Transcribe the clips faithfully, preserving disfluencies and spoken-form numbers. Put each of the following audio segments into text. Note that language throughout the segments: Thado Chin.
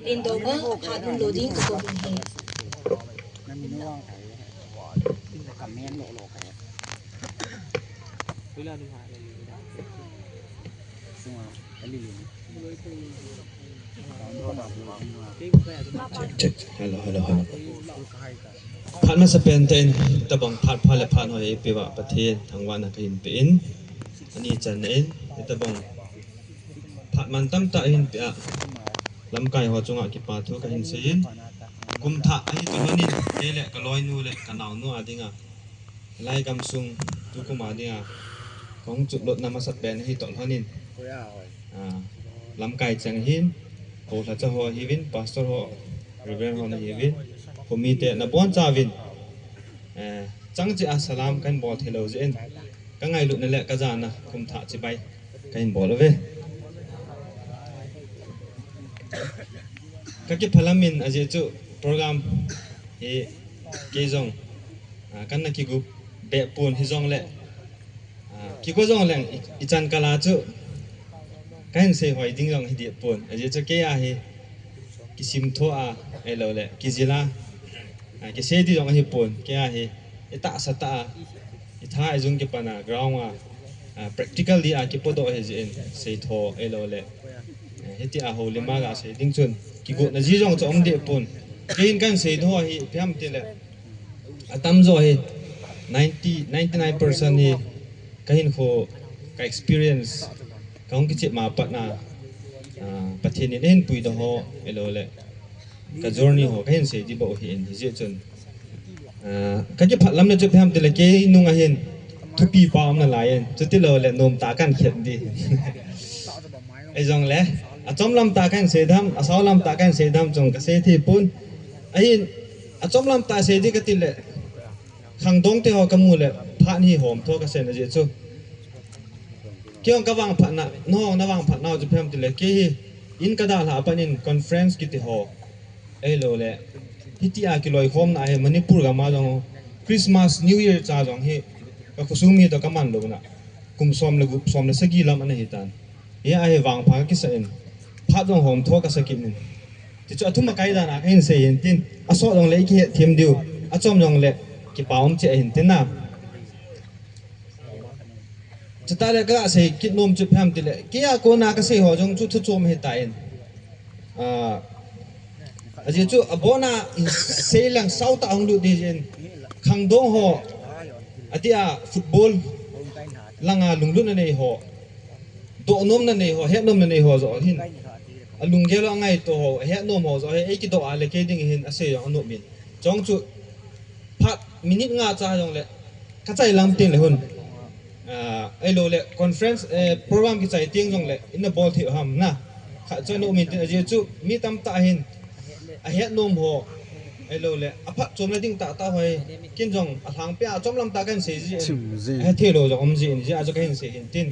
Indonga phat hung lo ding ka kou hin he. Check, check. Hello, hello, hello. Phat masapen tah in, tabang phat pha le phat hoi eipeuva Pathen thangvahna kahin pe in, ani channa in, tabang phat mantam tah hin pea, lamkai ho chunga kipa thu kahin seiyin, kum thah ahi toh lhonin, kei le kaloinu le kanaonu a dinga, lai gamsung tukum a dinga, kahung chutlutna masapen ahi toh lhonin, ah, lamkai cheng hin, houlhacha ho hiuvin, pastor ho, reverend ho nahiuvin, khomite nabonchauvin, eh, chang cheh a salam kahin bol theilou jeh in, kangailutna le kajana kum thah chibai kahin bol uve. Kakiphalam in ajeh chu program hi kei jong, ah, kana kigo behpon hijongle, ah, kigo jongleng i, ichan kala chu kahin seihoi ding jong hidehpon. Ajeh chu kei a hi kisimtho a, ahiloule kijil a, ah, kisei ding jong ahipon. Kei a hi itahsa tah a, itha ijung kipan a ground a, ah, practical dia kipodoh ahijeh in seitho ahiloule, eh, hitia houlim a gasei ding chun kigotna ji jong chu aum dehpon. Kei hin kahin seidoh hi ipi ham tile, atamjo hi ninety, ninety nine percent hi kahinkho, ka experience, kahung kichep ma patna, ah, Pathen in ahin puidoh ho ahiloule ka journey ho kahin sei ding bou ahin, hijeh chun, ah, kakiphatlamna chu ipi ham tile kei nunga hin thupi pa umnalai in, chutiloule nomtah a kahin khet ding. Hijongle, achomlam tah a kahin sei dem, asaolam tah a kahin sei dem chun kasei theipon. Ahin, achomlam tah a sei ding katile, khangdongte ho kamu le phat hi homtho kasei na jeh chu, kei jong kavangphatna, nangho navangphatnau chu ipi ham tile, kei hi in kadalhah a pat in conference kiti ho, ahiloule hitia kiloikhomna hi Manipur gam a jong Christmas, New Year cha jong hi kakhosung mi toh kamanlouna kum som le gup, som le sagi lam ana hitan. Hia hi vangpha kakisah in, phat jong homtho kasah kit in, tichu athum akai dan a kahin sei hintin, asot jongle ikihetthem diu, achom jongle kipa um cheh ahintin na. Chutah le kasei kit nom chu ipi ham tile, kei a kona kasei ho jong chu thu chom ahitan, ah, ajeh chu abona in sei leng sautah a hung lut ding jeh in, khangdong ho, atia football langa lunglutna nei ho, dohnomna nei ho, hetnomna nei ho joh hin, alunggel u angaito ho, ahetnom ho joh hi eikidoh a le kei ding hin asei jong anop in, chong chu phat minute nga cha jongle kachai lam tengle hun, ah, ahiloule conference, eh, program kichai teng jongle ina bol thei u ham na, khat chu ana um intin, ajeh chu mi tamtah hin ahetnom ho, ahiloule aphatchomna ding tahtah ho hi ken jong alhangpia achomlam tah kahin sei jeh in, ahetheilou jong um jeh in, hijeh a chu kahin sei hintin.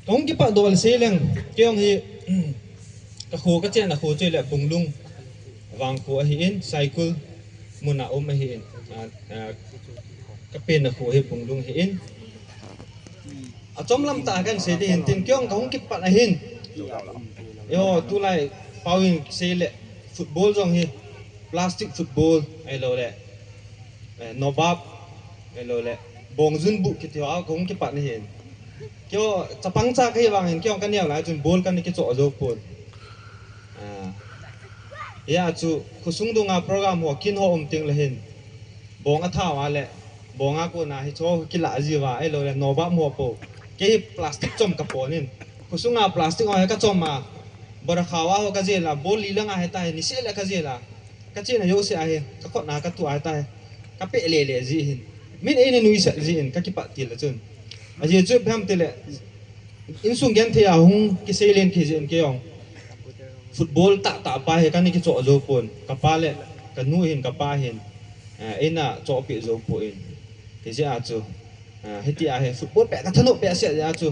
Kahung kipatdoh le sei leng, kei jong hi kakho, kachenna kho chu ahile Punglung vangkho ahin, Saikul muna um ahin, ah, ah, kapenna kho hi Punglung ahin. Achomlam tah a kahin sei ding hintin, kei jong kahung kipat ahin. Eiho tulai pao in seile football jong hi plastic football ahiloule, eh, nobab, ahiloule bongjun bu kiti ho a kahung kipat ahin. Keiho chapang cha kahi vangin kei jong kaneo lai chun ball kana kichoh jou pon. Ah, hia chu khosung dunga program ho kin ho um tengle hin, bong athau a le, bong a kona hicheho kilah jiuva, ahiloule nobab ho pou, kei hi plastic chom kaponin, khosunga plastic ho hi kachom a, borakhao a ho kajel a, ball li langa hitahi, niseh le kajel a, kachena jouse a hi kakhutna katu a hitahi, kapeh lele ji hin, min eina nuisat ji in, kakipat til a chun. Ajeh chu ipi ham tile, insung genthei a hung kiseilen kit jeh in kei jong football tahtah pa hi kana kichoh jou pon, kapa le kanu hin, kapa hin, ah, eina chohpeh jou pon, hijeh a chu, ah, hitia hi football peh kathanop behseh jeh a chu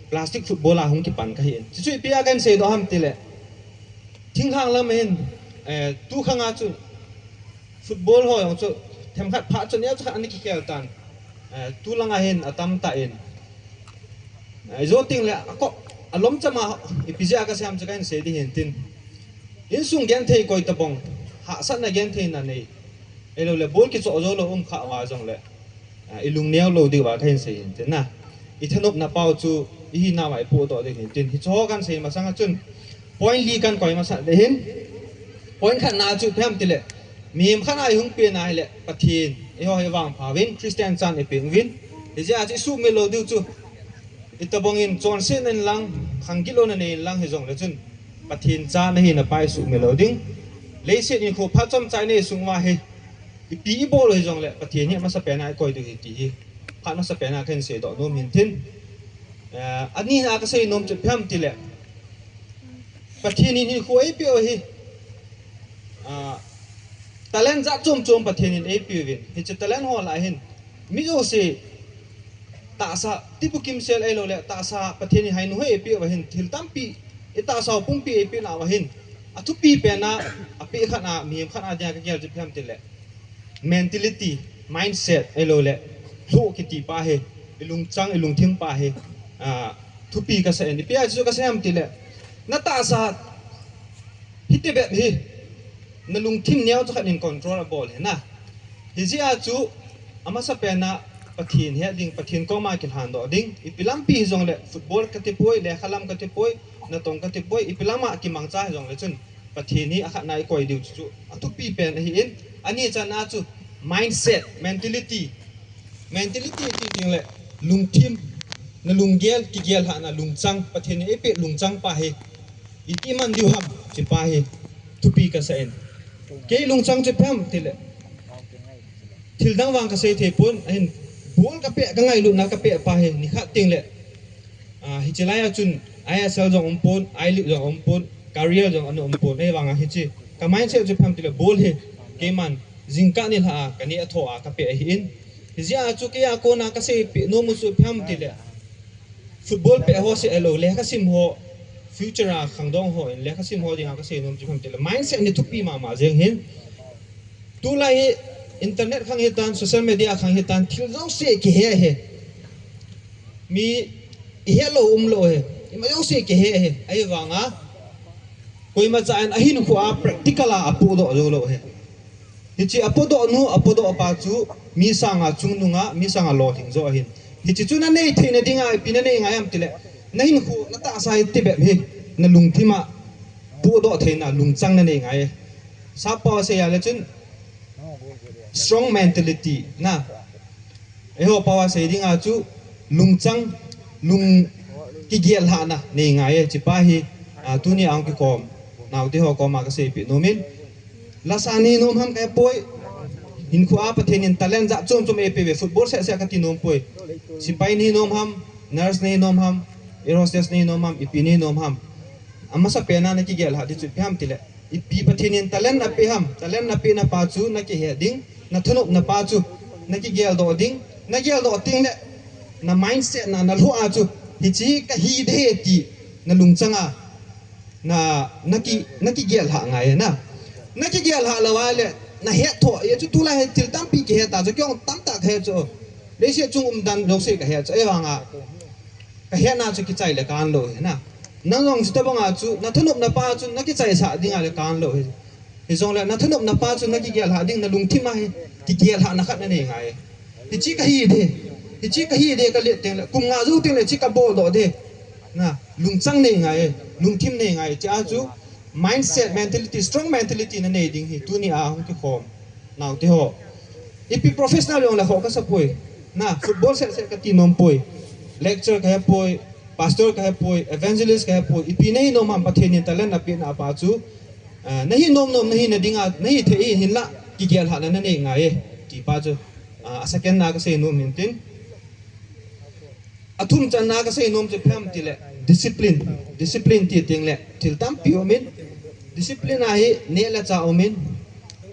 plastic football a hung kipan kahin. Chuchu ipi a kahin seidoh ham tile, thinglhang lam hin, eh, tukhang a chu football ho jong chu themkhat phat chu neo chu khat ana kikhel tan. Eh, tulanga hin atamtah in, eh, ijou tengle akop, alom chama ipi jeh a kasei ham chu kahin sei ding hintin. Insung genthei koi tabang, hahsatna gentheina nei, ahilouleh bol kichoh jou lou um khah uva jongleh, ah, ilung neo lou diuva kahin sei hin tin na. Ithanopna pau chu ihinauva ipohdoh ding hin tin. Hicheho kahin sei masang a chun, point li kahin koi masat ding hin. Point khatna chu ipi ham tileh, mihem khat a ihung pen ahileh Pathen, eiho hi vangpha uvin, Christian chan ipen uvin. Hijeh a chu isuhmil lou diu chu, itobang in chonsetna in lang, khang gilou na nei in lang hijongle chun, Pathen cha nahi napa isuhmil lou ding. Leiset hinkho phat chomcha inei sung uva hi, ipi ibol u hijongleh Pathen hi amasapen a ikoi diu ahi ti hi phat masapen a kahin seidoh nom hin tin. Eh, anina kasei nom chu ipi ham tileh, Pathen in hinkho eipeh u hi, ah, talent jat chom chom Pathen in eipeh uvin. Hiche talent ho lah a hin, mi jouse tahsa, tipu kimsel ahilouleh tahsa Pathen in hainu ho eipeh uva hin, thil tampi, itahsa u pumpi eipeh nauva hin, athupi pen a, apeh khat a, mihem khat a dinga kagel chu ipi ham tileh, mentality, mindset, ahilouleh lhoh kiti pa hi, ilungchang, ilungthim pa hi, ah, thupi kasa in. Ipi a chu kasei ham tileh, natahsa hitobep hi, nalungthim neo chu khat in control abol hi na. Hijeh a chu, amasapen a Pathen het ding, Pathen koma kilhandoh ding. Ipi lampi hijongleh, football kati poi, lekhalam kati poi, natong kati poi, ipi lam a kimangcha hijongle chun, Pathen hi akhatna ikoi diu chu, chu athupi pen ahin, ani channa chu mindset, mentality. Mentality ti tengleh lungthim, nalunggel, kigel lhahna lungchang, Pathen in eipeh lungchang pa hi iti man diu ham, hiche pa hi thupi kasa in. Kei lungchang chu ipi ham tileh, thildang vang kasei thei pon, ahin, bol kapeh, kangailutna kapeh pa hi, nikhat tengleh, ah, hiche lai a chun I S L jong umpon, I-League jong umpon, career jong ana umpon, ahivanga hiche ka mindset chu ipi ham tileh, bol hi keiman jingkah nilhah a kaneh a tho a kapeh ahin. Hijeh a chu kei a kona kaseipeh nom u chu ipi ham tileh, football peh ho seh lou, lekhasim ho, future a khangdong ho in lekhasim ho dinga kasei nom chu ipi ham tileh, mindset hi thupi mama jeng hin. Tulai hi internet khang hitan, social media khang hitan, thil jouse kihe hi. Mi ihet lou umlou hi. Ima jouse kihe hi. Ahivanga, koimacha in ahinkhoa practical a apohdoh joulou hi. Hiche apohdoh nu, apohdoh pa chu mi sanga chungnunga, mi sanga lolhing jo ahin. Hiche chu nanei theina dinga ipi nanei ngai ham tileh, nahinkho, natahsa hitobep hi, nalungthim a pohdoh theina lungchang nanei ngai. Sappao a sei a le chun, strong mentality na. Eiho pao a sei dinga chu, lungchang, lung kigel lhahna nei ngai e, hiche pa hi, ah, tuni a hung kikhom naote ho koma kaseipeh nom in. Lasa nahi nom ham kahepoi. Hinkhoa Pathen in talent jat chom chom eipeh uve, football seh seh kati nom poi. Sepai nahi nom ham, nurse nahi nom ham, air hostess nahi nom ham, ipi nahi nom ham. Amasapen a nakigel lhah ding chu ipi ham tileh, ipi Pathen in talent apeh ham, talent apeh na pa chu nakihe ding, nathanopna pa chu nakigeldoh ding, nageldoh tengleh, na mindset na, nalhoh a chu, hiche kahi ding ahi ti, nalungchang a, na, naki, nakigel lhah ngai na. Nakigel lhah lou a leh, nahet tho, hiche tulai hi thil tampi kihe ta chu, kei jong tamtah kahe chu. Leiset chung umdan jouse kahe chu, ahivanga kahetna chu kichai le kan lou hi na. Nang jong chutobanga chu, nathanopna pa chu nakichaisah dinga le kan lou hi. Hijongle nathanopna pa chu nakigel lhah ding, nalungthim a hi kigel lhahna khat nanei ngai. Hiche kahi ding, hiche kahi ding kale tengleh, kum nga jou tengleh hiche kaboldoh ding, na, lungchang nei ngai, lungthim nei ngai, hiche a chu mindset, mentality, strong mentality nanei ding hi tuni a hung kikhom naote ho. Ipi professional jongle khoh kasapoi. Na, football seh seh kati nom poi. Lecturer kahepoi, pastor kahepoi, evangelist kahepoi. Ipi nahi nom ham, Pathen in talent apeh na pa chu, ah, nahi nom nom, nahina dinga, nahi thei hinlah, kigel lhahna nanei ngai e, ti pa chu, ah, asecond na kasei nom hin tin. Athum channa kasei nom chu ipi ham tileh, discipline. Discipline ti tengleh, thil tampi um in. Discipline a hi neh le chah um in,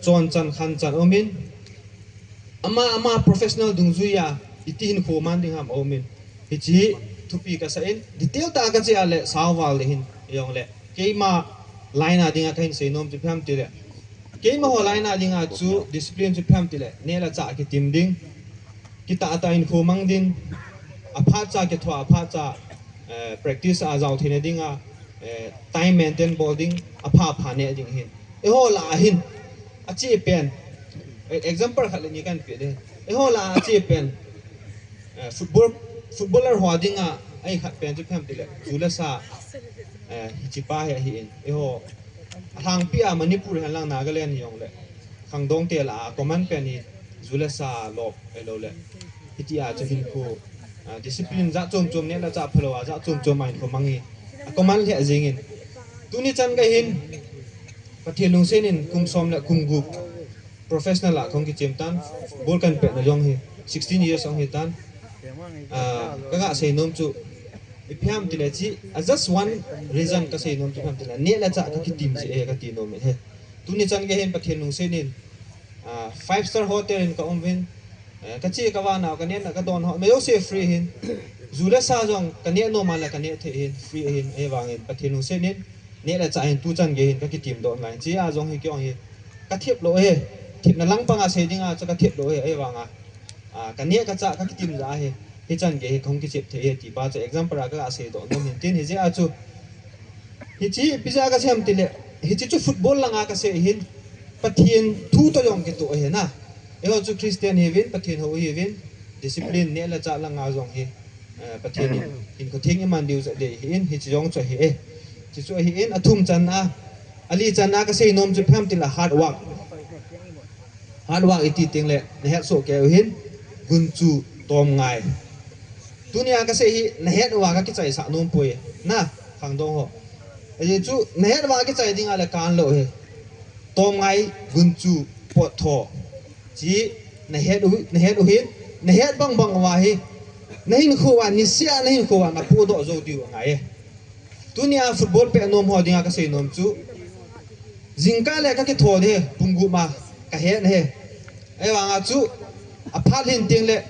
chonchan khanchan um in, ama ama professional dungjuia iti hinkho man ding ham um in. Hiche hi thupi kasa in, detail tah a kache a leh sao val ding hin, hijongleh keima line a dinga kahin sei nom chu ipi ham tileh, keimaho line a dinga chu discipline chu ipi ham tileh, neh le chah kitim ding, kitah tah hinkho mang ding, aphatcha kithoa, aphatcha, eh, practice a jao theina dinga, eh, time maintain bol ding, apha pha neh ding ahin. Eiho lah a hin, ache pen, eh, example khat le ni kahin pe ding. Eiho lah a ache pen, eh, football, footballer ho dinga, ahi khat pen chu ipi ham itile, ju le sa, eh, hiche pa hi ahin. Eiho, alhangpi a Manipur hen lang Nagaland hi jongle, khangdong te lah a common pen hi, ju le sa lop, ahilou le. Hitia chu hinkho, ah, discipline jat chom chom, neh le chah phalou a jat chom chom a hinkho mang hi. A common lheh jeng in. Tuni chan gei hin, Pathen lungset in kum som le kum gup professional a kahung kichem tan, ball kahin pet na jong hi, sixteen years ahung hi tan. Ah, kaga sei nom chu, ipi ham itile hiche, ah, just one reason kasei nom chu ipi ham itile, neh le chah kakitim jeh ahi kati nom ahi. Tuni chan gei hin Pathen lungset in, ah, five star hotel in ka um uvin, eh, kache kavah nau, kaneh na kadon ho, majouse free ahin. Ju le sa jong kaneh nom a le kaneh thei ahin, free ahin, ahivangin Pathen lungset in, neh le chah hin tuchan gei hin kakitim doh ngai. Hiche a jong hi kei jong hi kathep lou ahi. Thepna lang panga sei dinga chu kathep lou ahi, ahivanga, ah, kaneh kachah kakitim jeh ahi. Hichan gei hi kahung kichep thei ahi ti pa chu example a kaga sei doh nom ahin tin, hijeh a chu, hiche ipi jeh a kasei ham itile, hiche chu football langa kasei ahin, Pathen thu toh jong kitoh ahi na. Eiho chu Christian ihiuvin, Pathen hou ihiuvin, discipline neh le chah langa jong hi, eh, Pathen in hinkho theng iman diu jeh dei ahin, hiche jong chu ahi e. Hiche chu ahin, athum chan a, ali chan a kasei nom chu ipi ham itile hard work. Hard work iti teng le, nahet soh kei u hin, gunchu tomngai. Tunia kasei hi, nahet uva kakichaisah nom poi, na, khangdong ho. Ajeh chu, nahet uva kichai dinga le kanlou ahi. Tomngai, gunchu, pottho. Hiche, nahet u, nahet u hin, nahet bang bang uva hi, nahinkho uva, niseh a nahinkho uva napohdoh jou diu angai e. Tunia football pet nom ho dinga kasei nom chu, jingkah le kakitho ding ahi, pung gup ma, kahet ahi. Ahivanga chu, aphat lhin teng le,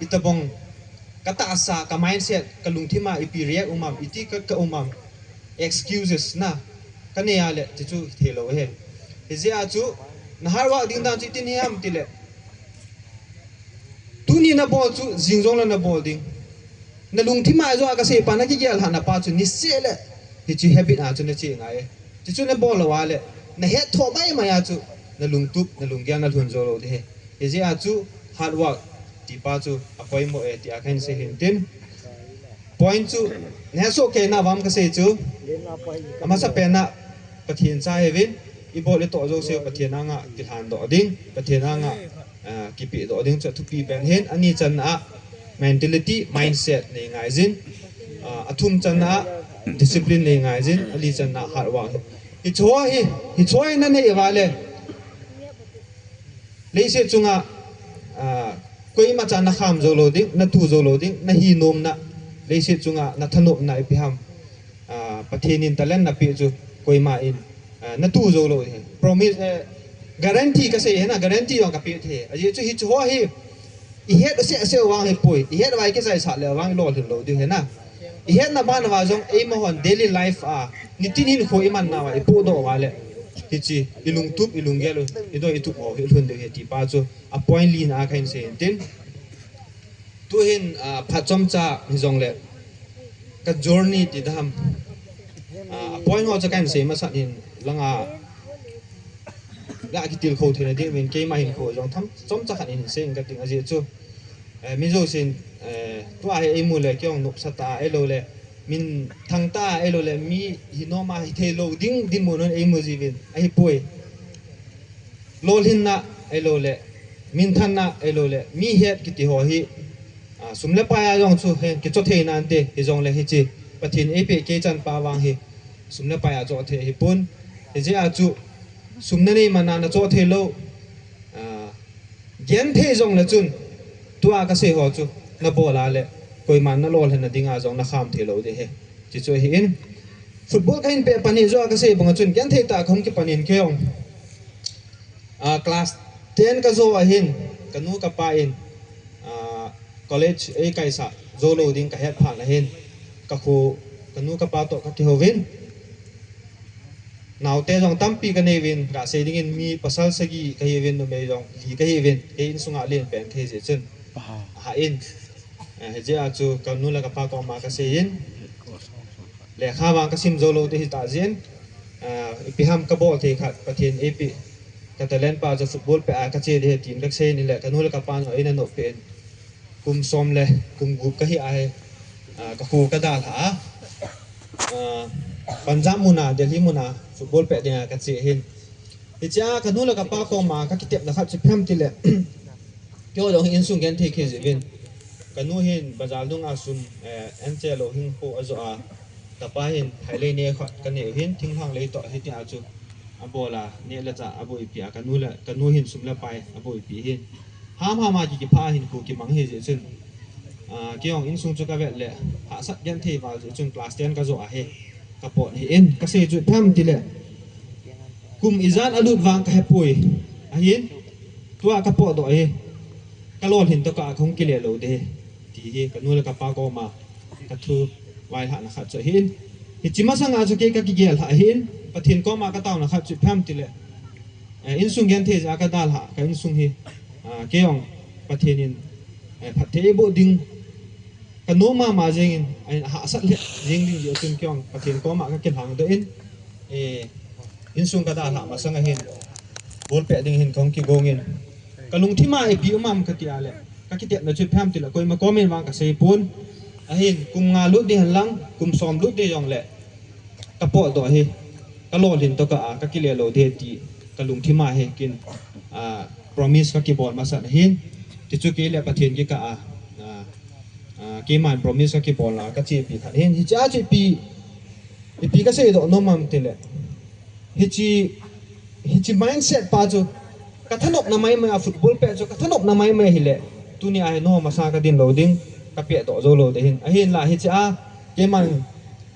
itobang, katahsa, ka mindset, kalungthim a ipi react um am, iti ka, ka um am, excuses na, kanei a le, hiche chu theilou ahi. Hijeh a chu, na hard work ding dan chu itin hi ham itile, tuni nabol chu, jing jong le nabol ding. Nalungthim a jong a kasei pa, nakigel lhahna pa chu, niseh le, hiche habit a chu nache ngai e. Hiche chu nabol lou a le, nahet tho mai mai a chu, nalungtup, nalunggel nalhun jou lou ding ahi. Hijeh a chu, hard work ti pa chu, apoimo e, tia kahin sei ahin tin. Point chu, nahet soh kei nauvam kasei chu, amasapen a, Pathen cha ihiuvin, ibol itoh jouse u Pathen anga kilhan doh ding, Pathen anga, ah, kipeh doh ding chu athupi pen ahin, ani chan a, mentality, mindset nei ngai jin, ah, athum chan a, discipline nei ngai jin, ali chan a, hard work. Hiche ho hi, hiche ho hi nanei uva le, leiset chunga, ah, koima cha nakham jou lou ding, natu jou lou ding, nahi nomna, leiset chunga nathanopna ipi ham. Ah, Pathen in talent napeh chu koima in, ah, natu jou lou ding ahi. Promise, eh, guarantee kasei ahi na, guarantee jong kapeh thei. Ajeh chu hiche ho hi, ihet seh seh vang ahipoi, ihet uva ikichaisah le vang ilolhin lou diu ahi na. Ihetna ban uva jong eima hon daily life a, nitin hinkho iman nauva ipohdoh uva le, hiche, ilungtup, ilunggel u, idoi itup ho hi lhun diu ahi ti pa chu, a point lina a kahin sei ahin tin. Tuhin, ah, phat chomcha hijongle, ka journey ti dam, ah, a point ho chu kahin sei masat in, langa, ga kitilkhou theina diuvin keima hinkho jong tham chomcha khat in sei inge kating, ajeh chu, eh, mi jousen, eh, tua hi eimu le kei jong nopsa tah a, ahilou le, minthang tah a, ahilou le, mi hinom a hithei lou ding dinmun hon eimu jiuvin, ahipoi. Lolhinna, ahilou le, minthanna, ahilou le, mi het kiti ho hi, ah, sum le pai a jong chu, he, kichoh thei nante, hijongle hiche, Pathen eipeh kei chanpa vang hi, sum le pai a choh thei ahipon, hijeh a chu, sum nanei man a nachoh thei lou, ah, genthei jongle chun, tua kasei ho chu, nabol a le, koiman nalolhinna dinga jong nakham thei lou ding ahi, ti chu ahin, football kahin peh pan hi joh a kasei banga chun, genthei tah a kahung kipan in kei jong. Ah, class ten kajo ahin, kanu kapa in, ah, college eikaisah jou lou ding kahet phat ahin, kakho, kanu kapa toh kakihouvin. Naote jong tampi kanei uvin, gasei dingin mi pasal sagi kahiuvin, numei jong li kahiuvin, kei insunga alen pen kahi jeh chun. Aha in, eh, hijeh a chu kanu le kapa koma kasei in. Lekha vang kasim jou lou ding hita jeh in, ah, ipi ham kabol thei khat, Pathen in eipeh, ka talent pa chu football pet a kache ding ahi tin kasei in ahile, kanu le kapa in eina nop peh in. Kum som le kum gup kahi a hi, ah, kakhu kadalhah a, ah, Punjab mun a, Delhi mun a football pet ding a kache ahin. Hichea kanu le kapa koma kakitepna khat chu ipi ham itile, keiho jong hi insung genthei kei jeh uvin, kanu hin bazar dunga sum, eh, anche lou hinkho ajoh a, kapa hin phailei ne khat kanei u ahin, thinglhang lei toh hitia chu abol a, neh le chah aboipi a, kanu le, kanu hin sum le pai aboipi ahin. Hamham a ki, kipha hinkho kimang ahi jeh chun, ah, kei jong insung chu kavet le, hahsat genthei val jeh chun class ten kajoh a hi kapot ahin, kasei chu ipi ham itile, kum ijat alut vang kahepoi, ahin, tua kapotdoh ahi, kalolhin tokah a kahung kile lou ding ahi, ti hi kanu le kapa koma kathu vailhahna khat chu ahin. Hiche masanga chu kei kakigel lhah ahin, Pathen koma kataona khat chu ipi ham itile, eh, insung genthei jeh a kadalhah ka insung hi, ah, kei jong Pathen in, eh, phatthei eiboh ding kanom mama jeng in, ahahsat lheh jeng ding jeh chun kei jong Pathen koma kakilhangdoh in, eh, insung kadalhah masang ahin, ball pet ding hin kahung kigong in, kalungthim a ipi um am kati a le, kakitepna chu ipi ham itile, koima kom in vang kaseipon, ahin, kum nga lut ding hen lang, kum som lut ding jongle, kapotdoh ahi, kalolhin tokah a kakile lou ding ahi ti kalungthim a hi kin, ah, promise kakibol masat ahin, tichu kei le Pathen kikah a, ah, ah, keiman promise kakibol a kachepi khat ahin, hichea chu ipi, ipi kaseidoh nom am itile, hiche, hiche mindset pa chu kathanopna maimai a, football pet chu kathanopna maimai ahile, tunia hi nangho masanga kadin lou ding, kapehdoh jou lou ding ahin, ahinla hichea keiman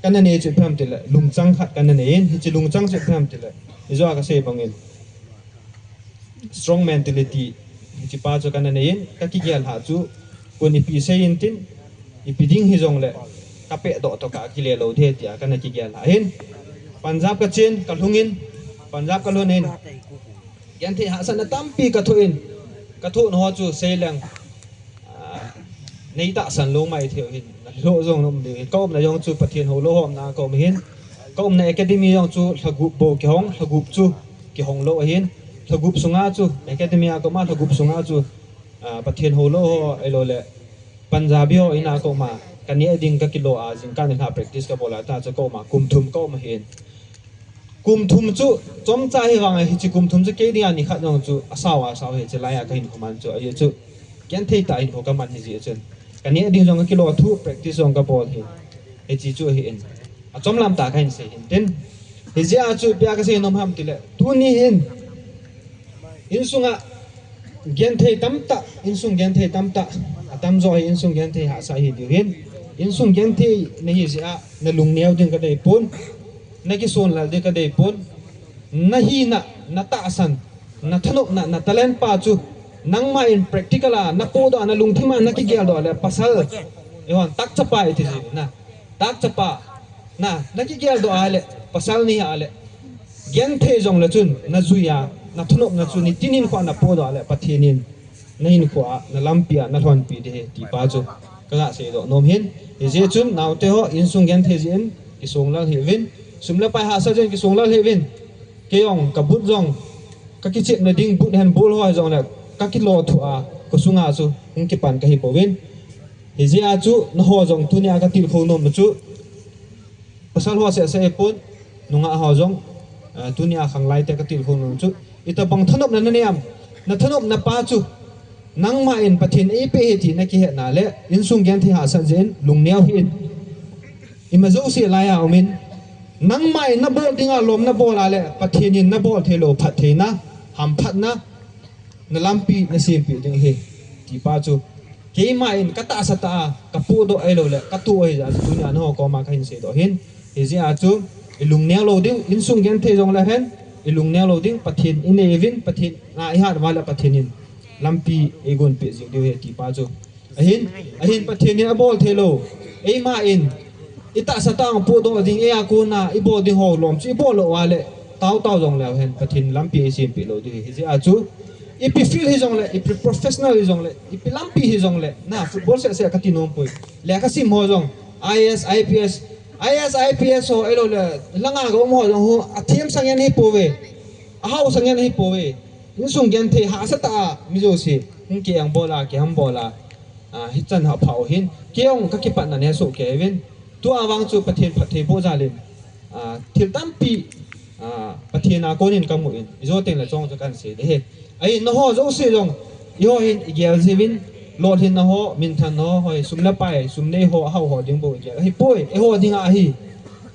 kana nei chu ipi ham itile, lungchang khat kana nei in, hiche lungchang chu ipi ham itile, ijou a kasei bangin strong mentality, hiche pa chu kana nei in, kakigel lhah chu, koin ipi sei intin, ipi ding hijongle, kapehdoh tokah a kile lou ding ahi tia kana kigel lhah ahin. Punjab kachen, kalhung in, Punjab kalhun in, genthei hahsatna tampi kathoh in, kathohna ho chu seileng, ah, neitahsan lou maithei u ahin, nalhoh jong naum ding ahin, kaumna jong chu Pathen houlou ho umna a kaum ahin, kaumna academy jong chu lhagup bou kihong, lhagup chu kihong lou ahin, lhagup sunga chu, academy a kaum a lhagup sunga chu, ah, Pathen houlou ho ahiloule Punjabi ho ina kaum a, kaneh ding kakilo a, jingkah nilhah practice kabol a, tia chu kaum a, kum thum kaum ahin. Kum thum chu, chomcha hivang a, hiche kum thum chu kei dinga nikhat jong chu asao asao ahi, hiche laiya kahinkho man chu, ajeh chu genthei tah a hinkho kaman ahijeh chun, kaneh ding jong kakilo thu, practice jong kabol ahin, hiche chu ahin, achomlam tah kahin sei ahin tin. Hijeh a chu ipi a kasei nom ham itile, tuni hin insunga genthei tamtah, insung genthei tamtah, atamjo hi insung genthei hahsa ahi diu ahin, insung genthei nahi jeh a nalungneo ding kadeipon, nakisonlal ding kadeipon, nahina, natahsan, nathanopna, na talent pa chu nangma in practical a napohdoh a, nalungthim a nakigeldoh le pasal, eihon tak chapa iti ji na, tak chapa, na, nakigeldoh a le, pasal nahi a le, genthei jongle chun najui a, nathanopna chu nitin hinkhoa napohdoh a le Pathen in nahinkhoa, nalampi a nalhonpi ding ahi ti pa chu kaga seidoh nom ahin. Hijeh chun naoteho, insung genthei jeh in kisonglal hih uvin, sum le pai hahsa jeh in kisonglal hih uvin. Kei jong kabut jong, kakichepna ding but hen ball ho hijongle kakilo thua, khosunga chu hung kipan kahipouvin. Hijeh a chu nangho jong tunia katilkhou nomna chu, pasal ho sehseh hipon, nungah ho jong, ah, tunia khanglai te katilkhou nom chu, itobang thanopna nanei am, nathanopna pa chu nangma in Pathen in eipeh ahi ti nakihetna le insung genthei hahsat jeh in lungneo hih in. Ima jouse laiya um in, nangma in nabol dinga lom nabol a le Pathen in nabol theilou phattheina, hamphatna, nalampi nasempeh ding ahi, ti pa chu keima in katahsa tah a kapohdoh ahiloule katoh ahi jeh a chu tunia nangho koma kahin seidoh ahin. Hijeh a chu ilungneo lou ding, insung genthei jongle hen, ilungneo lou ding, Pathen inei uvin, Pathen a ihat uva le Pathen in lampi eigonpeh jing diu ahi ti pa chu. Ahin, ahin Pathen in abol theilou, eima in itahsa tah a pohdoh ding, eia kona ibol ding ho lom chu ibol lou uva le, taotao jongleu hen Pathen lampi eisempeh lou ding ahi. Hijeh a chu ipi field hijongle, ipi professional hijongle, ipi lampi hijongle, na football sehseh kati nompoi, lekhasim ho jong, I A S, I P S, IAS, IPS ho, ahilouleh langa ka um ho jong hu, athem sangen hi pouve. Ahao sangen hi pouve. Insung genthei hahsa tah a, mi jouse, hung kieng bol a, kiham bol a, ah, hichan ha phau hin. Kei jong ka kipatna nei soh kei uvin. Tua vang chu Pathen phattheiboh jal in, ah, thil tampi, ah, Pathen a konin ka mu in. Ijo teng le chong chu kan sei ding ahi. Ahin nangho jouse jong, eiho hin igel jiuvin, lolhinna ho, minthanna ho, hoi, sum le pai, sum nei ho, ahao ho ding bou igel. Ahipoi, eiho dinga ahi.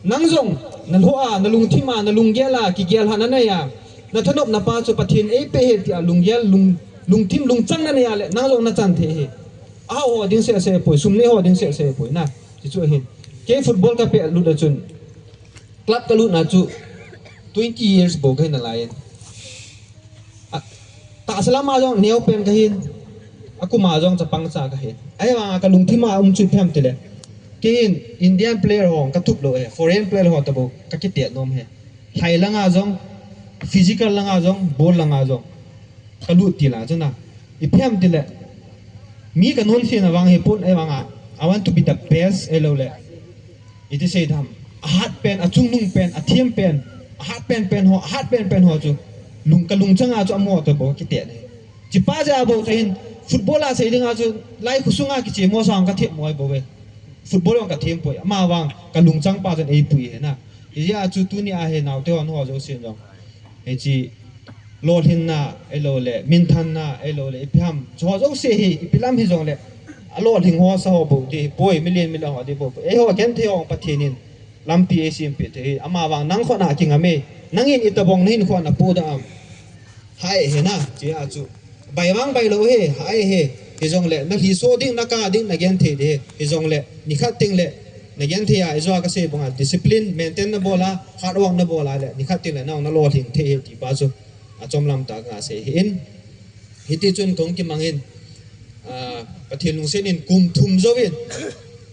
Nang jong, na lhoh a, na lungthim a, na lunggel a, kigel hahna nei a, na thanopna pa chu Pathen eipeh ahi tia lunggel, lung, lungthim, lungchang na nei a le, nang jong na chan thei ahi. Ahao ho ding seh seh poi, sum nei ho ding seh seh poi na. Hichu ahin. Kei football ka pehlut a chun, club ka lutna chu twenty years bou ka hi nalai in. A, tahsa lam a jong neo pen ka hin, akum a jong chapang cha ka hin. Ahivang a ka lungthim a um chu ipi ham tile, kei hin Indian player ho ka tup lou e, foreign player ho toh bou ka kitet nom e. Lhai lang a jong, physical lang a jong, ball lang a jong, ka lut til a chu na. Ipi ham tile, mi ka nunsiatna vang hi pon, ahivang a, I want to be the best, ahilouleh, iti sei dam, ahat pen, achungnung pen, athem pen, ahat pen pen ho, ahat pen pen ho chu, lung, ka lungchang a chu amaho toh bou kitet e. Hichepa jeh a bou chu hin, football a sei ding a chu, lai khosung a kichem ho sang ka themmo bou ve. Football jong ka them poi, amavang ka lungchang pa chun eipui ahi na. Hijeh a chu tuni a hi naote hon ho jousen jong, hiche lolhinna, ahilouleh, minthanna, ahilouleh, ipi ham, chu ho jouse hi, ipi lam hijongle, alolhing ho sa ho bou ding ahipoi, milen milen ho ding bou. Eiho genthei ho Pathen in lampi eisempeh thei ahi, amavang nang khut a kingam e, nangin itobang na hinkho a na podoh am. Hai he na, hiche a chu. Bai vang bai lou he, hai he. Hijongle, na lhiso ding, na kah ding, na genthei ding he. Hijongle, nikhat teng le, na genthei a, ijo a ka sei bang a, discipline, maintain na bol a, hard work na bol a le, nikhat teng le, nang na lolhing thei ahi ti pa chu. Achom lam tah a ka sei ahin. Hiti chun kahung kimang in, ah, Pathen lungset in kum thum jouvin,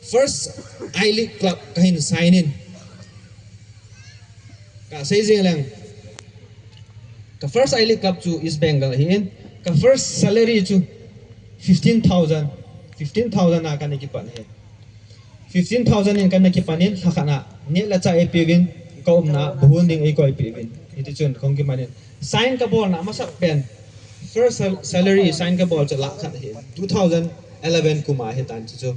first I-League club ka hin sign in. Ka sei jing leng. Ka first I-League club chu East Bengal ahin. Ka first salary chu fifteen thousand. Fifteen thousand a kana kipan ahi. Fifteen thousand in kana kipan in, lhakhat na, neh le chah eipeuvin, ka umna, bu hon ding eikoipeh uvin. Hiti chun, kahung kiman in. Sign ka bolna, amasa pen. First sal-, salary sign ka bol chu lakh khat ahi. Two thousand eleven kum a ahitan chu chu.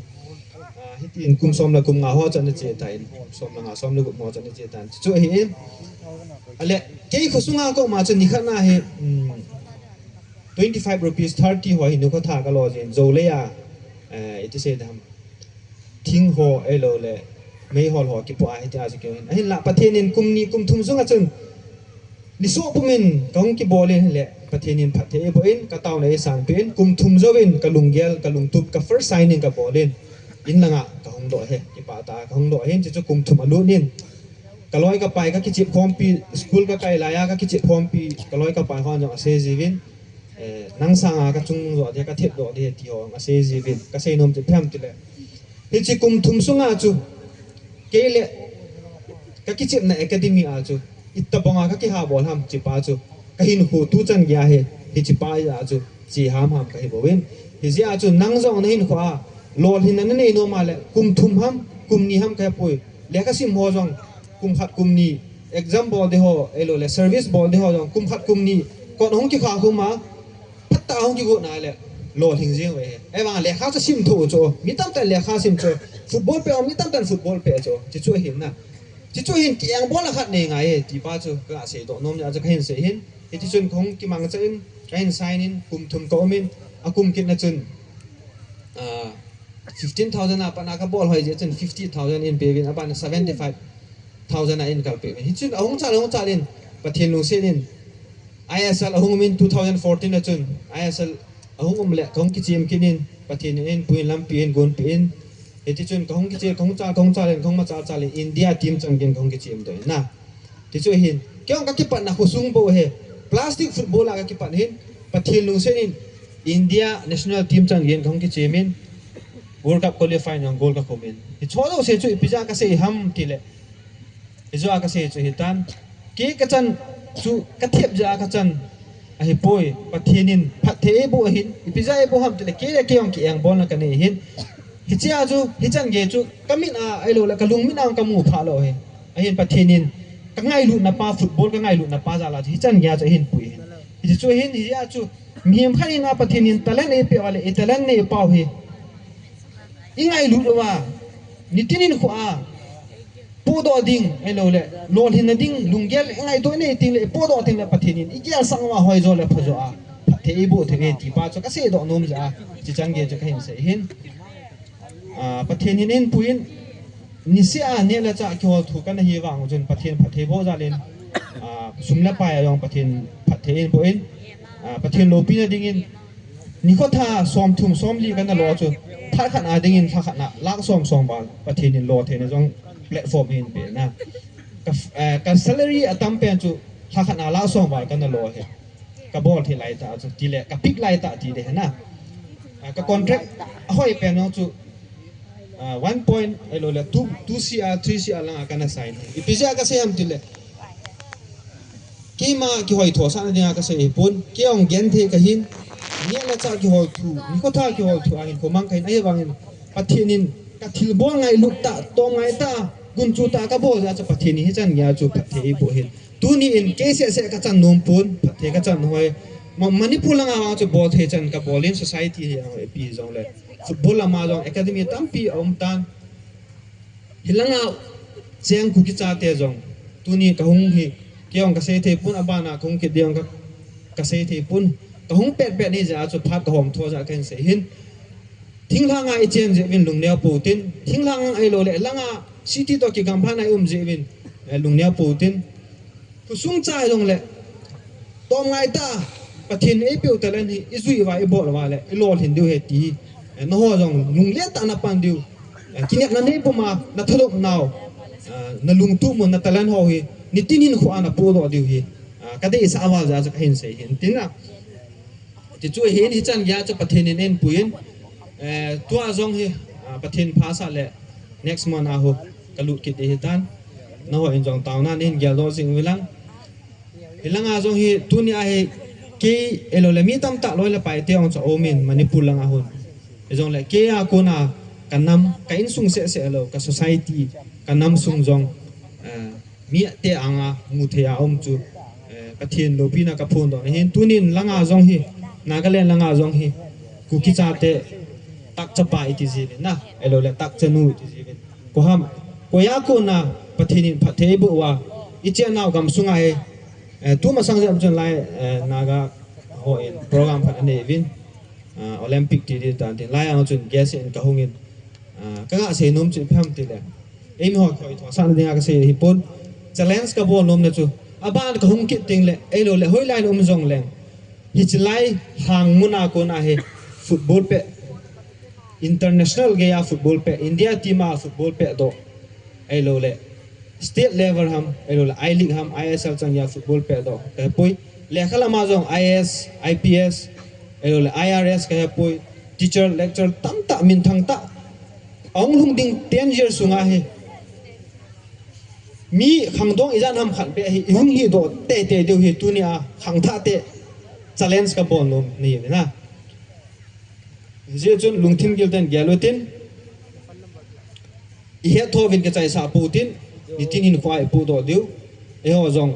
Ah, hitin kum som le kum nga ho chu ana che tan, kum som le nga, som le gup ho chu ana che tan. Chu chu ahin. Ale, kei khosung a ka um a chu nikhat na hi, um, twenty-five rupees, thirty ho hi nikho tha ka lo jin. Jou lei a, eh, iti sei dam, thing ho, ahilouleh, meihol ho kipoh a, hitia chu kei hin. Ahinla, Pathen in kum ni, kum thum sunga chun, nisoh pumin kahung kibol in le, Pathen in phatthei eiboh in, ka taona eisanpeh in, kum thum jouvin, ka lunggel, ka lungtup, ka first signing ka bol in, in langa kahung doh e, kipah tah a kahung doh e, hiche chu kum thum alut in. Ka loi ka pai ka kichep khompi, school ka kai laiya ka kichep khompi, ka loi ka pai hon jong asei jiuvin, eh, nang sanga ka chungnung jo ding, ka thep jo ding, ti ho asei jiuvin, ka seinom chu ipi ham tile, hiche kum thum sunga chu, kei le ka kichepna academy a chu, itobang a ka kihabol ham, hichepa chu, ka hinkho tuchan geiya hi, hichepa a chu, che hamham kahi bouvin. Hijeh a chu, nang jong na hinkho a, lolhinna na neinom a le, kum thum ham, kum ni ham kahepoi. Lekha sim ho jong, kum khat kum ni, exam bol ding ho, ahilouleh, service bol ding ho jong, kum khat kum ni, kot hung kikha khum a, phatah a hung kigot na le, lolhing jing uve. Ahivang lekha chu sim tho chu, mi tamtah in lekha sim chu, football peh, mi tamtah in football peh chu, hichu ahin na. Hichu ahin kieng bolna khat nei ngai e, ti pa chu, ka seidoh nom jeh a chu kahin sei ahin. Hiti chun kahung kimangcha in, kahin sign in, kum thum ka um in, akum kitna chun, ah, fifteen thousand a pat a ka bol hoi jeh chun fifty thousand eipeuvin, aban seventy-five thousand a eikalpeh uvin. Hichun ahung chal, ahung chal in, Pathen lungset in, ISL ahung um in two thousand fourteen a chun, ISL ahung um le, kahung kichem kit in, Pathen in eipuiyin lampi eigonpeh in. Hiti chun kahung kichel, kahung chal, kahung chal in, kahung machal chal in, India team chan geiyin kahung kichem doh in na. Tichu ahin, kei jong ka kipatna khosung bou ahi. Plastic football a ka kipat ahin, Pathen lungset in India national team chan geiyin kahung kichem in, World Cup qualify in jong goal ka khum in. Hiche jouse chu ipi jeh a ka sei ham tile, hiche jouse chu hitan. Kei ka chan chu ka thep jeh a ka chan ahipoi. Pathen in phatthei eiboh ahin, ipi jeh a eiboh ham tile, kei le kei jong kieng bolna ka nei ahin. Hichea chu, hichan gei chu, ka mit a, ahilou le, ka lungmit a ka mu pha lou hi. Ahin Pathen in, ka ngailutna pa, football ka ngailutna pa jal a chu, hichan gei a chu ahin pui hi. Hichu hin, hia chu, mihem khat in a Pathen in talent eipeh uva le, i talent neipau hi. I ngailut uva, nitin in khu a, podoh ding, ahilou le, lolhinna ding, lunggel, i ngaito nei ting le, i podoh ting le, Pathen in, i gel sang uva hoi jo le, pha jo a, phatthei eiboh thei e ti pa chu, ka seidoh nom jeh a, hichan gei chu ka hin sei hin. Ah, Pathen in eipuiyin, niseh a neh le chah kihol thu kana hi vang chun Pathen phatthei boh jal in, ah, sum le pai a jong Pathen phatthei eiboh in, ah, Pathen loupina dingin, nikho tha som thum som li kana lo chu, phat khat a dingin lha khat a lakh som som val Pathen in lo theina jong platform eihin pe na. Ka, eh, ka salary atam pen chu lha khat a lakh som val kana lo hi. Ka bol thei lai tah chu, ti le, ka pick lai tah ti le na. Ah, ka contract ahoi pen jong chu, ah, one point, ahilou le, two, two C R, three C R lang a kana sign. Ipi jeh a ka sei ham ti le. Keima kihoi thosahna dinga ka sei pon, kei jong genthei ka hin, neh le chah kihol thu, nikho tha kihol thu a hin, khomang ka hin, ahivangin, Pathen in, ka thilbol ngailut tah, tom ngai tah, gunchu tah ka bol jeh a chu Pathen in hichan gei a chu phatthei eiboh hin. Tuni in kei seh seh ka chan nom pon, phatthei ka chan hoi. Ma-, Manipur lang a vang chu bol thei chan ka bol in society hi a hoi pi jong le. Football lam a jong academy tampi a um tan. Hilang a cheng Kuki chate jong. Tuni ka hung hi, kei jong ka sei thei pon, aban a ka hung kit ding jong ka, ka sei thei pon. Ka hung pet pet ni jeh a chu phat ka hom tho jeh a ka hin sei hin. Thinglhang a i chen jeh uvin lungneo pou tin, thinglhang ahilou le, lang a city toh kigam phat a i um jeh uvin, eh, lungneo pou tin. Khosung chai jong le, tom ngai tah, Pathen in eipeu talent hi, i jui uva, i bol uva le, i lolhin diu ahi ti hi, eh, nangho jong lunglen tah a na pan diu, eh, kinepna nei pum a, na thadop nau, eh, na lungtup mun, na talent ho hi, nitin hinkho a na podoh diu hi, eh, ka deisah val jeh a chu ka hin sei hin tin a. Ti chu hin hichan gei a chu Pathen in eipuiyin, eh, tua jong hi, ah, Pathen phasah le next month a ho ka lut kit ding ahi tan. Nangho in jong taona nei hin geldoh jing uvin lang. Hilang a jong hi tuni a hi kei ahilou le mi tamtah loi le pai te jong chu aum in Manipur lang a hon. Hijong le kei a kon a ka nam, ka insung seh seh lou, ka society, ka nam sung jong, eh, mi te anga mu thei a um chu, eh, Pathen loupina ka phondoh na hin. Tunin lang a jong hi, Nagaland lang a jong hi, Kuki chate takcha pa i ti jiuvin na, ahilou le takcha nu i ti jiuvin. Koi ham, koi a kon a Pathen in phatthei eiboh uva, i chennau gamsung a hi, eh, tu masang jep chun lai, eh, Naga ho in program khat anei uvin, ah, Olympic ti ding tan tin, lai a chun guest in ka hung in, ah, ka ga sei nom chu ipi ham ti le. Eimi ho kihoi thosahna dinga ka sei hi pon. Challenge ka bol nom na chu. Aban ka hung kit teng le, ahilou le, hoilai a um jong leng. Hiche lai lang mun a kon a hi football pet. International gei a football pet. India team a football pet doh. Ahilou le. State level ham, ahilou le, I-League ham, I S L chang a football pet doh. Ka he poi. Lekha lam a jong I A S, I P S, ahilou le, I R S ka he poi. Teacher, lecturer, tamtah, minthang tah. Ahung lhung ding ten years sunga hi. Mi khangdong ijat ham khat beh hi, i hung hi doh teitei diu hi tunia khangthah te challenge ka bol nom ahi na. Hijeh chun lungthim gil ten gel utin, i hetthouvin kichaisah pou tin, nitin hinkhoa i pudoh diu. Eiho jong,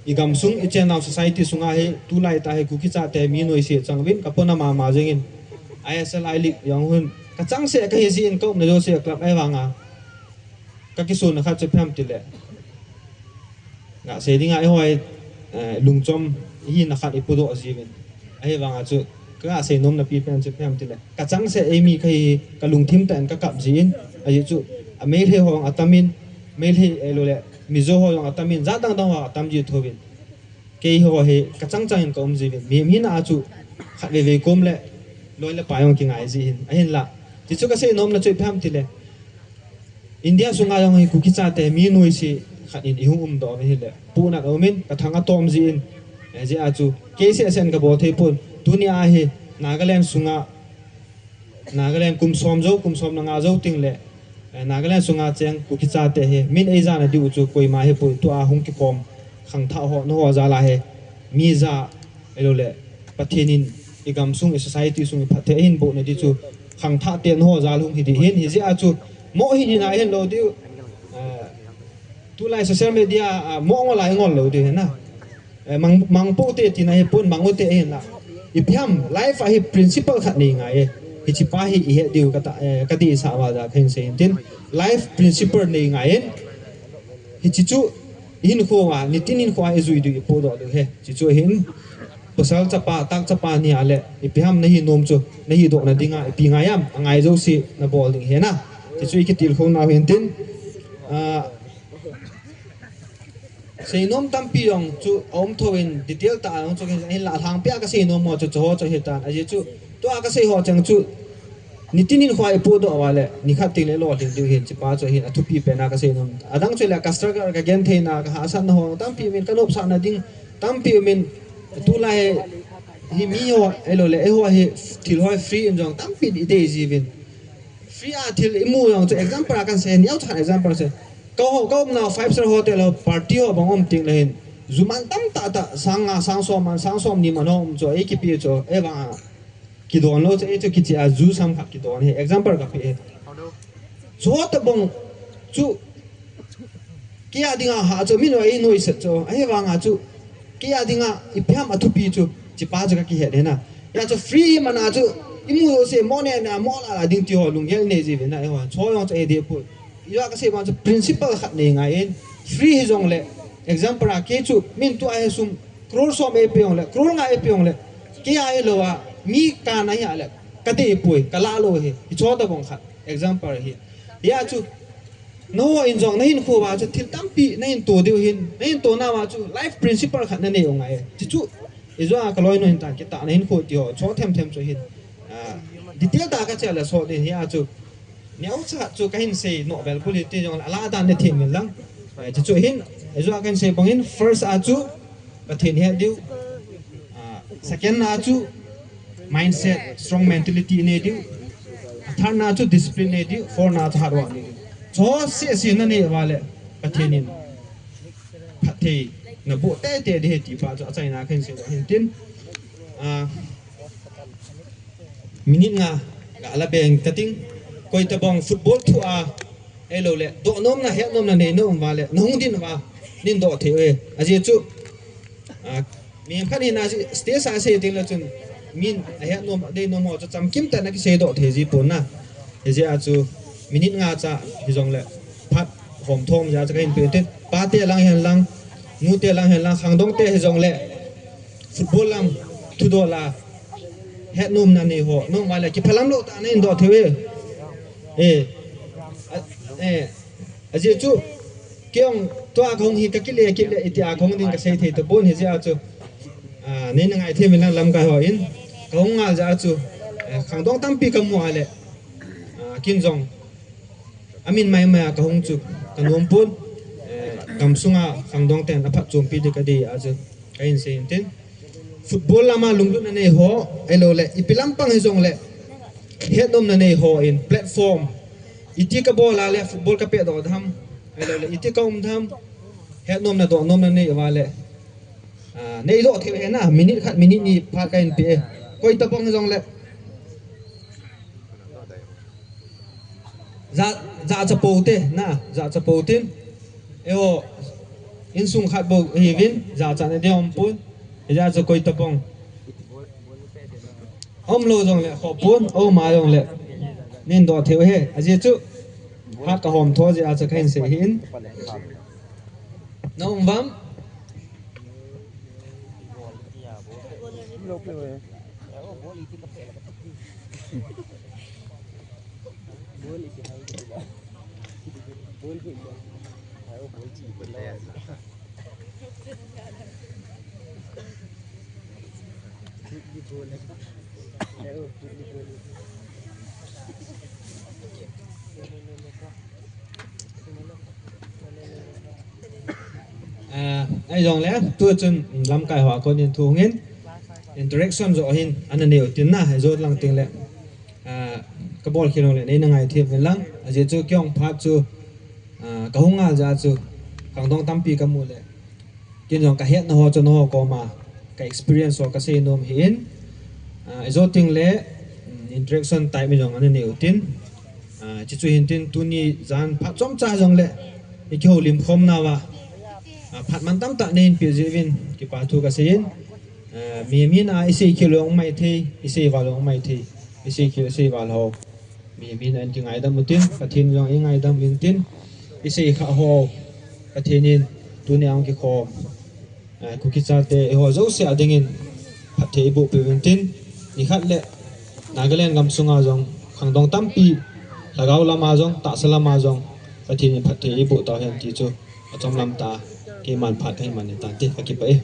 i gamsung, i chennau society sunga hi, tulai tah hi Kuki chate mi noise chang uvin, ka pona mama jengin, I S L I-League jong hun, ka changseh ka hi jeh in ka umna jouse club ahivanga. Ka kisuna khat chu ipi ham tile. Nga sei dinga eiho hi, eh, lungchom hina khat i pudoh jiuvin. Ahivanga chu, ka nga sei nomna pi pen chu ipi ham tile. Ka changseh eimi ka hi, ka lungthim tah in ka kap jin. Ajeh chu, a Meitei ho jong atam in, Meitei ahilou le, Mizo ho jong atam in, jat dang dang ho atam ji thouvin. Keiho hi, ka chang chang in ka um jiuvin. Mi, mi na a chu, khat vei vei kom le, loi le pai jong kingai ji hin. Ahinla. Ti chu ka sei nomna chu ipi ham tile. India sunga jong hi Kuki chate mi noise khat in i hung umdoh uve hile. Puhnat aumin, ka thang atom jin, eh, jeh a chu, kei seh seh in ka bol thei pon, tunia hi Nagaland sunga, Nagaland kum som jou, kum som le nga jou teng le, eh, Nagaland sunga cheng Kuki chate hi, min eijana diu chu koima hi poi, tua hung kikhom, khangthah ho, nangho jal a hi, mi ja, ahilou le, Pathen in, i gamsung, i society sung, i phatthei ahin boh na di chu, khangthah ten ho jal hung hi ding hin, hijeh a chu mo hin hina hin lou diu. Tulai social media a mo ngol a ngol lou diu hin na. Mang, mang pote tina hi pon, mang u te hin la. Ipi ham, life a hi principle khat nei ngai e. Hiche pa hi ihet diu kati, kati sa va ja kahin sei hin tin. Life principle nei ngai in. Hiche chu ihinkho a, nitin hinkho a ijui diu, ipodoh diu hi. Hiche chu hin. Pasal chapa, tak chapa ni a le, ipi ham nahi nom chu, nahi dohna dinga, ipi ngai ham, angai jouse nabol ding hi na. Hiche chu ikitilkhou nau hin tin. Seinom tampi jong chu aum thou in, detail tah a jong chu hin la, alhangpi a kaseinom ho chu, chu ho chu hitan. Ajeh chu, tua kasei ho cheng chu, nitin hinkho a ipodoh uva le, nikhat teng le lolhing diu hin, hiche pa chu hin athupi pen a kasei nom. Adang chu le ka struggle, kagentheina, kahahsatna ho tampi um in, kanopsahna ding tampi um in, tulai hi mi ho, ahilou le, eiho hi thil ho free in jong tampi idei jiuvin. Free a thil imu jong chu example a kahin sei, neocha example sei. Ka ho, ka umnau five star hotel ho party ho bang um teng le hin, ju man tamtah tah, sang nga, sang som man, sang somni man ho um chu, eikipe chu, ahivang a kidon lou chu, ei chu kicheh a ju sam khat kidon hi, example kape hi. Chu ho tabang chu, kei a dinga hah chu, min ho einuisat chu, ahivang a chu, kei a dinga ipi ham athupi chu, hiche pa chu kakihet hi na. Hijeh a chu free man a chu, imu jouse mo neh neh a, mo lah lah ding ti ho lunggel nei jiuvin na, eiho. Chu ho jong chu eidei poi. Ijeh a kasei bang chu principle khat nei ngai in, free hijongle, example a kei chu min tua hi sum crore som eipe jongle, crore nga eipe jongle, kei a hilou a, mi kana hi a le, kadei poi, kalah lou hi, hiche ho tabang khat, example hi. Hijeh a chu, nangho in jong nahinkho uva chu thil tampi nahin to diu hin, nahin to nauva chu life principle khat nanei u ngai e. Hiche chu, ijeh a kaloinu hin tan, kitahna hinkho ti ho, chu themthem chu hin. Detail tah a kache le sot ding hijeh a chu. Neocha chu kahin sei nom vel bul hite jongle, alah dan le them in lang. Hiche chu hin, ijeh a kahin sei bang in, first a chu, Pathen het diu. Second na chu, mindset, strong mentality nei diu. Third na chu, discipline nei diu. Fourth na chu, hard work nei diu. Chu sese nanei uva le, Pathen in phatthei naboh teitei ding ahi ti pa chu achaina kahin seidoh hin tin. Minute nga gala beng kating, koitabang football thua, ahilou le, dohnomna, hetnomna neinom uva le, nahung din uva, nin doh thei uve. Ajeh chu, mihem khat hina stage a sei ding le chun, min ahetnom, adeinom ho chu chamkim tah in akiseidoh thei ji pon na. Hijeh a chu, minute nga cha hijongle, phat homthom jeh a chu kahin pe tin, pate lang hen lang, nute lang hen lang, khangdongte hijongle, football lam, thudol a, hetnomna nei ho, nom uva le, kiphalam lou tah in nin doh thei uve. Ajeh chu, kei jong tua kahung hi kakile, kile, itia kahung ding kasei thei tapon hijeh a chu, neina ngaithem in lang lamkai ho in, kahung ngal jeh a chu, khangdong tampi kamu a le, kin jong, amin maimai a kahung chu, kanom pon, gamsunga khangdong ten aphatchompi ding kadei a chu, kahin sei hin tin. Football lama lunglutna nei ho, ahilou le, ipi lampang hijongle, hetnomna nei ho in, platform, iti kabol a le, football kapehdoh tham, ahilou le, iti kaum tham, hetnomna dohnomna nei uva le, neidoh thei uve na, minute khat, minute ni phat kahin pe e. Koitabang hijongle, jachat pou te, na, jachat pou tin. Eiho, insung khat bou hiuvin, jachatna ding umpon. Hijeh a chu koitabang, umlou jongle khoh pon, aum a jongle, nin doh thei uve. Ajeh chu, phat kahom tho jeh a chu kahin sei hin. Na um vam? Ahijongle, tu chun lamkai ho a kon in thu hung in, interaction joh hin ana nei u tin na, ijot lang tengle, kabol khel jongle neina ngaithem uvin lang, ajeh chu kei jong phat chu, kahung ngal jeh a chu, khangdong tampi kamu le, kin jong kahetna ho chu nangho koma ka experience ho kasei nom hin, ijot tengle, interaction type mi jong ana nei utin, ah, chuchu hintin tuni jan phat chomcha jongle i kihoulim khomna uva, ah, phat mantam tah neihin peh jeh uvin kipa thu kasei in, ah, mihem hina isei khel jong um maithei, isei val jong um maithei, isei khel isei val ho mihem hina in kingaidam utin, Pathen jong eingaidam uvintin, isei kha ho Pathen in tuni a hung kikhom, eh, Kuki chate eiho jouse a dingin phatthei eiboh peh uvintin, nikhat le Nagaland gamsunga jong khangdong tampi lhagao lama jong, tahsa lama jong Pathen in phatthei eiboh tauhen ti chu achom lam tah a keiman phat kahin man tante, kakipah e.